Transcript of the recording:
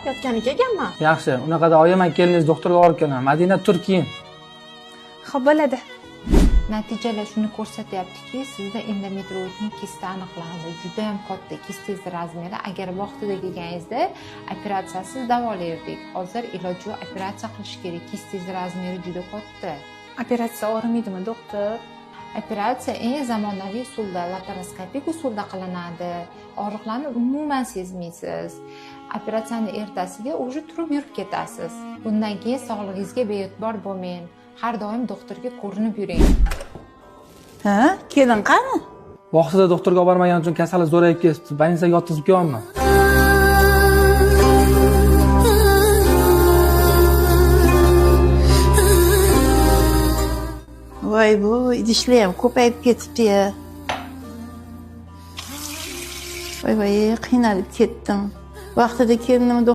Yotgani kelganman. Yaxshi, unaqada oyi, man keliningizni doktorga olib kelaman. Madina, tur, keyin. Xo'p, bo'ladi. Natijalar shuni ko'rsatyaptiki, sizda endometrioidning kista aniqlandi. Juda ham katta kistingiz razmeri. Agar vaqtida kelganingizda operatsiyasiz davolardik. Hozir iloji yo'q, operatsiya qilish kerak. Kistingiz razmeri juda katta. Operatsiya og'rimaydimi, doktor? Operatsiya eng zamonaviy usulda, laparoskopik usulda qilinadi. Og'riqlarni umuman sezmaysiz. Operatsiyani ertasiga уже turib yurib ketasiz. Bundan keyin sog'lig'ingizga bee'tibor bo'lmang. Har doim doktorga ko'rinib yuring. Ha, kelin qani? Vaqtida doktorga olib bormaganim uchun kasali zo'rayib ketdi. Больницаga yotqizib kelyapman. Voy, bu idishlar ham ko'payib ketibdi-ya. Voy voy, qiynalib ketdim. Vaqtida kelinimni